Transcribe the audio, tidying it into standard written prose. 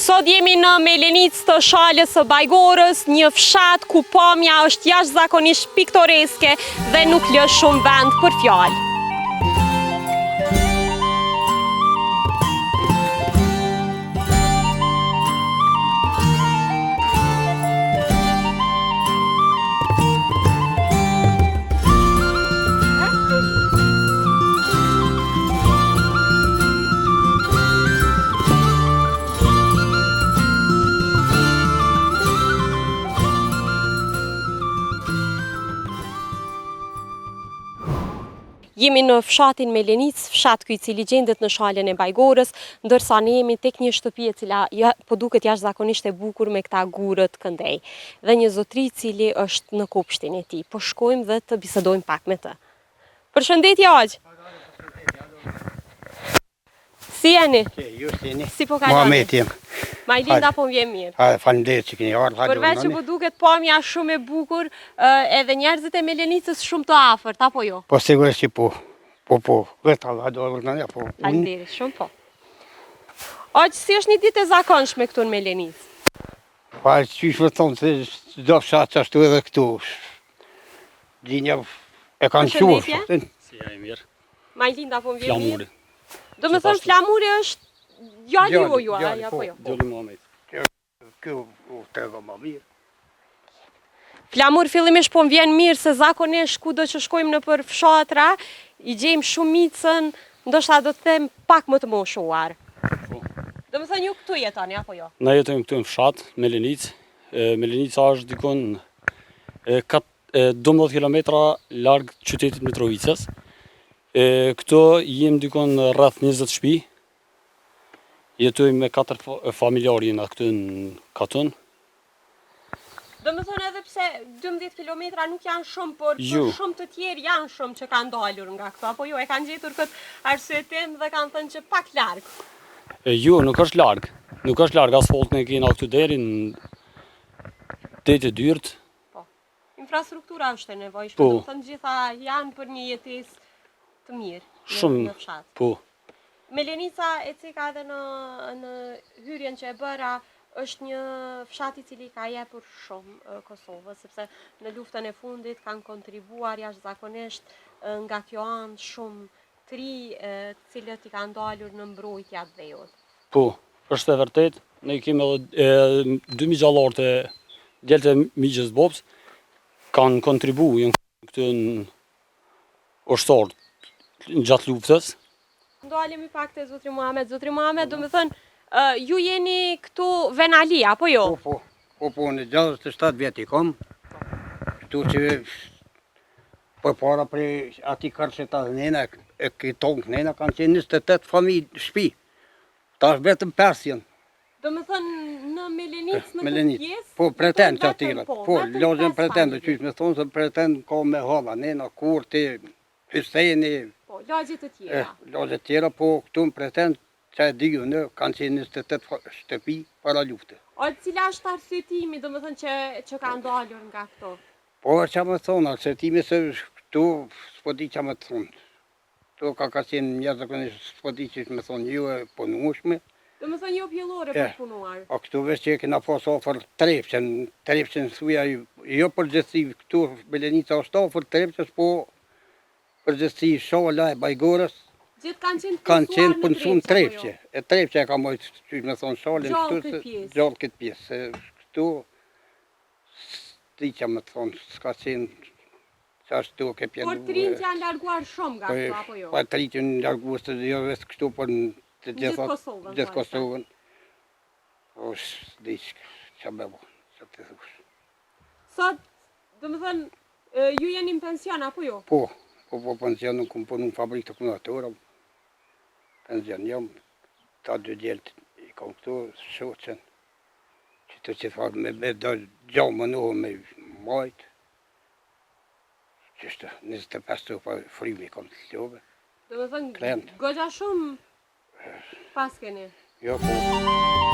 Sot jemi në Melenicë të Shalës së Bajgorës, një fshat ku pamja është jashtëzakonisht piktoreske dhe nuk lë shumë vend për fjalë. Jemi në fshatin Melenicë, fshat ky i cili gjendet në Shalën e Bajgorës, ndërsa ne jemi tek një shtëpi e cila ja, po duket jashtëzakonisht e bukur me këta gurët këndej. Dhe një zotri i cili është në kopshtin e tij. Po shkojmë dhe të bisedojmë pak me të. Përshëndetje axhë. Si jeni? Ke, ju si jeni? Si po kaloni? Muhamet jem. Majlinda po më vjen mirë. Hajde, faleminderit që keni ardhur. Hajde, Përveç që po duket pamja shumë e bukur, edhe njerëzit e Melenicës shumë të afërt, apo jo? Po sigurisht që po. Po po, vetë hajde urdhnoni apo. Faleminderit shumë po. Axhë, si është një ditë e zakonshme këtu në Melenicë? Po, qysh me thonë, se çdo fshat ashtu edhe këtu. Gjinja e kanë quar. Si jeni mirë. Majlinda po më vjen mirë. Flamuri. Do me thënë Flamuri është djali ju ju, apo po, jo? Djali Muhamet. Ky u trego më mirë. Flamur fillimisht po më vjen mirë se zakonisht kudo që shkojmë nëpër fshatra, i gjejmë shumicën, ndoshta do të them pak më të moshuar. Po. Do me thënë ju këtu jetoni, apo jo? Na jetojmë këtu në fshat, Melenicë. Melenica është dikun 12 kilometra larg qytetit Mitrovicës. Këtu jem dikun rreth 20 shtëpi. Jetojmë me katër familjarë jena këtu në katun. Do me thënë edhe pse 12 kilometra nuk janë shumë, por për jo. shumë të tjerë janë shumë që kanë dalur nga këto, apo jo, e kanë gjetur këtë arsyetim dhe kanë thënë që pak larg. E, jo, nuk është larg. Nuk është larg, asfaltin e kena këtu deri në deri te dyert. Po. Infrastruktura është e nevojshme, po. do të thënë gjitha janë për një jetesë të mirë në, shumë, në fshat. Po. Melenica e ceka edhe në në hyrjen që e bëra është një fshat i cili ka jepur shumë Kosovës, sepse në luftën e fundit kanë kontribuar jashtëzakonisht nga kjo anë shumë të ri të cilët i kanë dalur në mbrojtje atdheut. Po, është e vërtetë, ne kemi edhe dy mixhallarët e djeltë e mixhës babës kanë kontribu, janë këtu në ushtarë gjatë luftës. Ndalemi pak te zotri Muhamet. Zotri Muhamet, do me thënë, ju jeni këtu venali, apo jo? Po, po, po, po, unë 67 vjet i kom. Këtu që përpara prej atij kërshit atë nena, e këton nena kanë qenë 28 familje shpi. Tash vetëm 5 janë. Do me thënë në Melenicë në këtë pjesë? Po, Preten që atyre. Po, po lagjen Preten, dhe qysh me thonë se Preten ka me halla, nena, Kurti, Hyseni. Po, lagje të tjera. Eh, lagje të tjera, po këtu në Preten, që e di unë, kanë qenë 28 shtëpi para lufte. O, cila është arsyetimi, do me thënë që, që kanë dalur nga këto? Po, që me thonë, arsyetimi se këtu, s'po di që me thonë. Toka ka qenë jashtëzakonisht, s'po di qysh me thonë, jo e punueshme. Do me thënë jo pjellore për të punuar. A këtu veç që e kena pas afër Trepçën, Trepçën thuja jo përgjithësi këtu Melenica është afër Trepçës, po përgjithësi Shala e Bajgorës Gjithë kanë qenë të kanë qenë punësuar në Trepçë. E Trepça e ka majtë, qysh me thonë, Shalën këtu, gjallë këtë pjesë, se këtu s'di që me të thonë, s'ka qenë Qashtu ke pjenë... Por të rinjtë janë larguar shumë nga këtu, apo jo? Po të rinjtë janë larguar se jo veç këtu, por në të gjitha... Gjithë Kosovën. Gjithë Kosovën. Po, s'di që me bo, që të thush. Sot, do me thënë, ju jeni në pension, apo jo? Po, po, po, pension, unë kom punu në fabrikë të akumulatorëve. Pension jam, ta dy djeltë i kom këtu, shoqen, që të që farë me, me do gjo më nuhë me majtë. Qështu, 25 topa frymë i kom të love. Do me thënë, goxha shumë pas keni. Jo, po.